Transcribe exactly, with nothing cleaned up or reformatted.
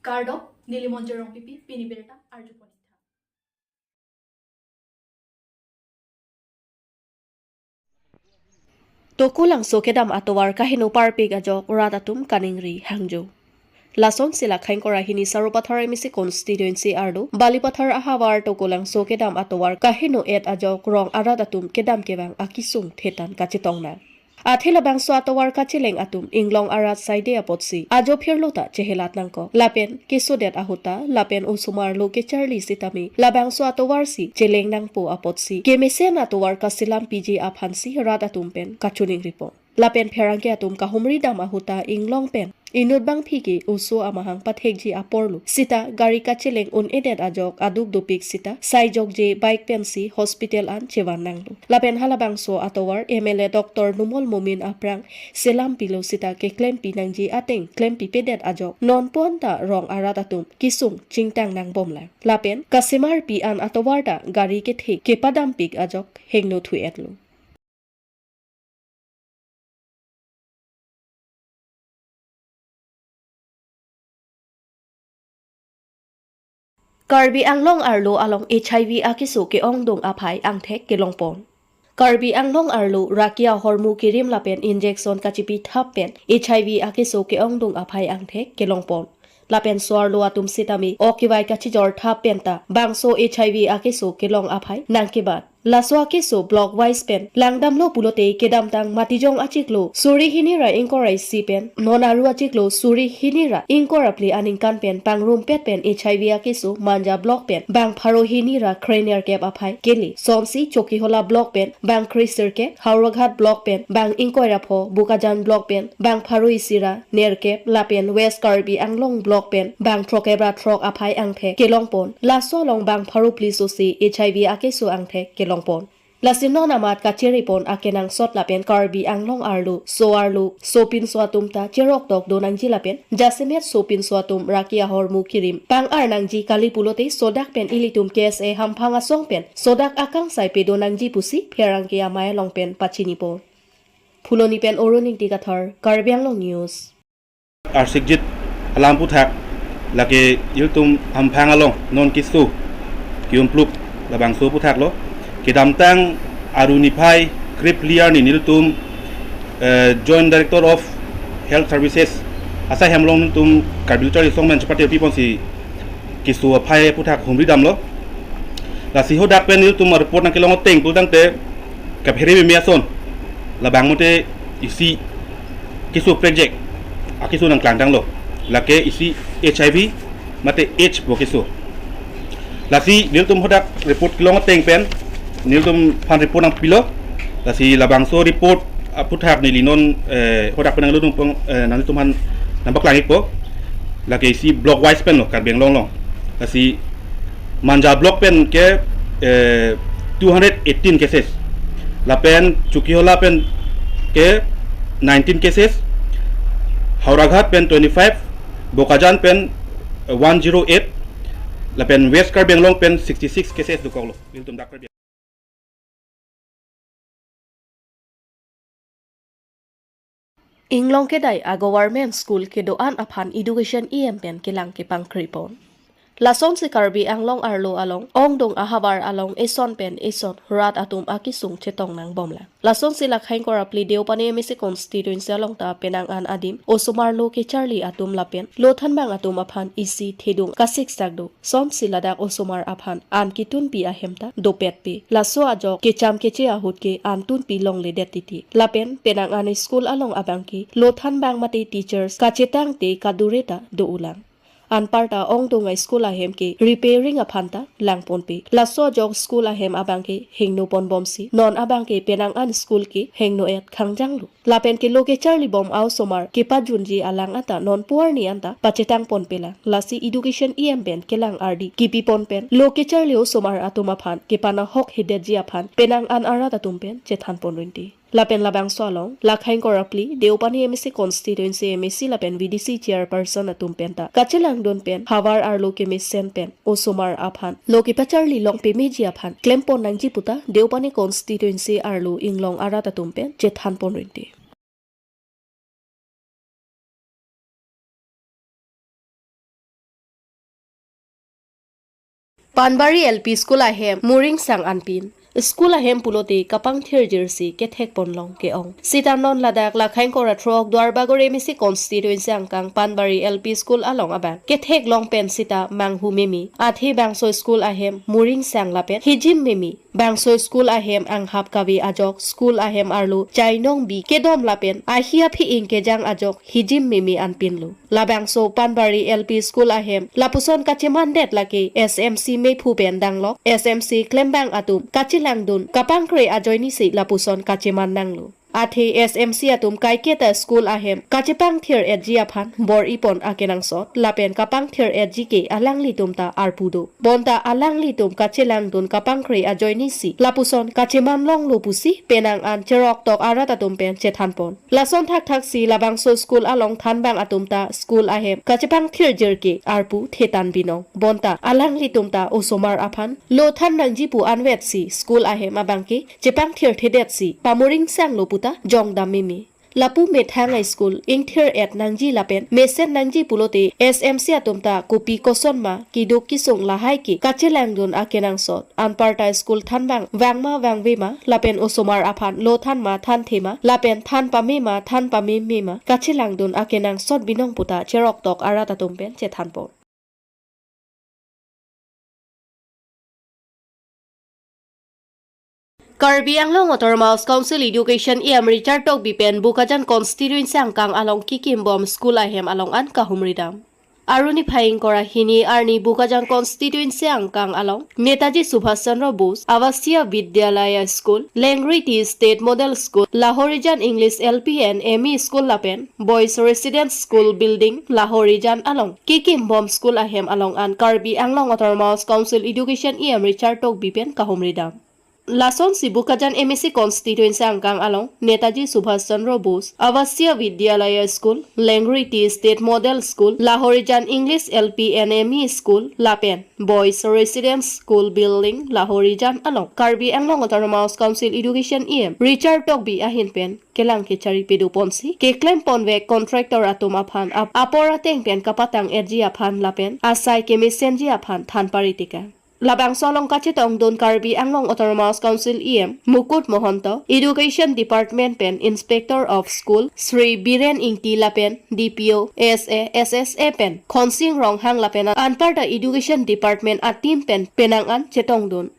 Kardom, neli Monjir Rongpipi, pini birta arjupon-ik tha. Tokolangso kedam atovar kaheno parpik ajok rat atum kaningri hangjo. Lasonsi la Khengkor ahini Sarupathar M A C constituency arlo Balipathar ahavar Tokolangso kedam atovar kaheno-et ajok rong arat atum kedam kevang akesung thetan kachetong nang. Athe labangso atovar kacheleng atum inglong arat saide apotsi ajo phirlo ta chehelat nangkok. Lapen kesodet ahut ta lapen osomar lo kecharli sitame labangso atovarsi cheleng nangpo apotsi kemesen atovar kaselam piji aphansi rat atum pen kachoningripon. Lapen pherangke atum kahumri dam ahut ta inglong pen inut bangphi ke oso amahang pathekji aporlo sita gari kacheleng un-edet ajok aduk dopik sita saijokje bike pensi hospital an chevan nanglo. Lapen halabangso atovar M L A Doctor Numal Momin aphrang selam pilo sita keklempi nangji ateng klempipedet ajok nonpu-an ta rong arat atum kesung chingtang nangbomlang. Lapen kasemarpi an atovar ta gari kethe kepadampik ajok hengno thu-etlo. Karbi Anglong arlo along H I V akeso ke-ongdung aphai angthek kelongpon. Karbi Anglong arlo raki ahormu kirim lapen injection kachipi thap pen H I V akeso ke-ongdung aphai angthek kelongpon. Lapen so-arlo atum sitame ok kevai kachijor thap penta bangso H I V akeso kelong aphai nangkebat. Laso akeso block wise pen langdamlo pulote kedamtang Matijong achiklo suri hini ra ingkoi ra isi pen non Aru achiklo suri hini ra ingkoi ra phli aningkan pen pangrumpet pen H I V akeso Manja block pen bang pharo hini ra krenerkep aphai kele. Somsi Chokihola block pen bang kresirkep, Howraghat block pen bang ingkoi ra pho, Bokajan block pen bang pharo isi ra nerkep, lapen West Karbi Anglong block pen bang throkkep ra throk aphai angthek kelongpon. Laso along bang pharo phli sosi H I V akeso angthek kelongpon. Lasi non amat kachere pon akenangsot lapen Karbi Anglong arlo, so-arlo, sopinso atum ta cheroktok do nangji lapen jasemet sopinso atum raki ahormu kirim pang-ar nangji kali pulote sodak pen ilitum K S A hamphang asong pen sodak akangsai pedo nangji pusi pherangke amei along pen pachinipo. Phuloni pen Orun Ingti Kathar, Karbi Anglong News. Arsikjit alam aphuthak lake ilitum hamphang along non keso ke-umpluk labangso aphuthak lo. Kedamtang Aru niphai krip phli arni nelitum, eh, Joint Director of Health Services asai hem along nelitum Karbi Lo Charli Asong pen chepate piponsi keso aphai aphuthak humri damlo. Lasi hadak pen nelitum report nangkelong ateng pulotangte kaphere meme ason labang mate isi keso prekjek akeso nangklangdanglo. Lake isi H I V mate AIDS pu keso. Lasi nelitum hadak report kelong ateng pen nelitum aphan report nangpilo. Lasi labangso report aphuthak neli non, eh, hadak pen nangludung pong, eh, nanglitum aphan nangpaklang-ikpo. Lake isi block wise pen lo Karbi Anglong along. Lasi Manja block pen ke, eh, two hundred eighteen cases. Lapen Chokihola pen ke nineteen cases. Howraghat pen twenty-five, Bokajan pen, eh, one zero eight. Lapen West Karbi Anglong pen sixty-six cases dokoklo. Ilitum dak Karbi Inglong kedai a-government school kedo-an aphan education E M pen kelang kepangkripon. Lasonsi Karbi Anglong arlo along ongdung ahavar along eson pen eson rat atum akesung chetong nangbomlang. Lasonsi la Khengkor aphli Deopani M A C constituency along ta penang an adim osomar lo kecharli atum lapen lo thanbang atum aphan isi thedung kasiksak do. Somsi ladak osomar aphan an ketunpi ahem ta dopetpe. Laso ajok kecham keche ahut ke an tunpi longledet titi. Lapen penang an school along abang ke lo thanbang mate teachers kachetangte kadure ta do-ulang. Anparta ongdung a-school ahem ke repairing aphan ta langponpe. Laso ajok school ahem abang ke hingno ponbomsi non abang ke penang an school ke hingno-et khangjanglo. Lapen ke lo kecharlibom a-osomar kepajunji alang anta non puarni anta pachetangponpelang. Lasi education E M pen kelang ardi kipipon pen lo kecharli osomar atum aphan kepanahok hedetji aphan penang an arat atum pen chethanpon rinti. Lapen labangso along la Khengkor aphli Deopani M A C constituency M A C lapen V D C chairperson atum penta kachelangdun pen havar arlo kemesen pen osomar aphan lo kepacharli long pemeji aphan klempon nangji puta Deopani constituency arlo inglong arat atum pen chethanpon rinti. Panbari L P School ahem Muringsang anpin. School ahem pulote kapangthir jirsi kethek ponlong ke-ong. Sita non ladak Lakhaing Kora Throk Duarbagori M A C constituency angkang Panbari L P School along abang kethek long pen sita manghu meme. Athe bangso school ahem Muringsang lapen hijim meme. Bangso school ahem anghap kave ajok school ahem arlo chainong bi kedom lapen ahi aphi ingkejang ajok hijim meme anpinlo. Labangso Panbari L P School ahem lapuson kachemandet lake S M C mephu pen danglok S M C klembang atum kachelangdun kapangkre ajoinesi lapuson kacheman nanglo. Athe S M C atum kaiketa school ahem kachepangthir etji aphan bor-ipon akenangsot lapen kapangthir etji ke alanglitum ta arpu do. Bonta alanglitum kachelangdun kapangkre ajoinesi lapuson kacheman longlo pusi penang an cheroktok arat atum pen chethanpon. Lason thakthaksi labangso school along thanbang atum ta school ahem kachepangthir jirke arpu thetan binong. Bonta alanglitum ta osomar aphan lo than nangji pu anvetsi school ahem abangke chepangthir thedetsi pamuringsanglo puta jongdam meme. Lapu methang a-school ingthir et nangji lapen mesen nangji pulote S M C atum ta kopi koson ma kiduk kisung lahai ke kachelangdun akenangsot. Anparta school thanbang vangma vangve ma lapen osomar aphan lo than ma thanthe ma lapen than pame ma than pameme ma kachelangdun akenangsot binong puta cheroktok arat atum pen chethanpon. Karbi Anglong Autonomous Council Education E M Richard Tokbi pen Bokajan constituency angkang along kikimbom school ahem along an kahumridam. Aruni phai ingkoi ra hini arni Bokajan constituency angkang along Netaji Subhash Chandra Bose Avasiya Vidyalaya School, Lengri Tea State Model School, Lahorijan English L P and M E School lapen Boys Residence School Building Lahorijan along kikimbom school ahem along an Karbi Anglong Autonomous Council Education E M Richard Tokbi pen kahumridam. Lasonsi Bokajan M A C constituency angkang along Netaji Subhash Chandra Bose Avasiya Vidyalaya School, Lengri Tea State Model School, Lahorijan English L P and M E School lapen Boys Residence School Building Lahorijan along Karbi Anglong Autonomous Council Education E M Richard Tokbi ahin pen kelang kechari pedoponsi keklem ponvek contractor atum aphan ap- apor ateng pen kapatang etji aphan lapen asai kemesenji aphan than pari tekang. Labangso along kachetongdun Karbi Anglong Autonomous Council E M Mukut Mahanta, Education Department pen Inspector of School Shri Biren Ingti lapen D P O, S A, S S A pen Khonsing Ronghang lapen anparta Education Department a-team pen penang an chetongdun.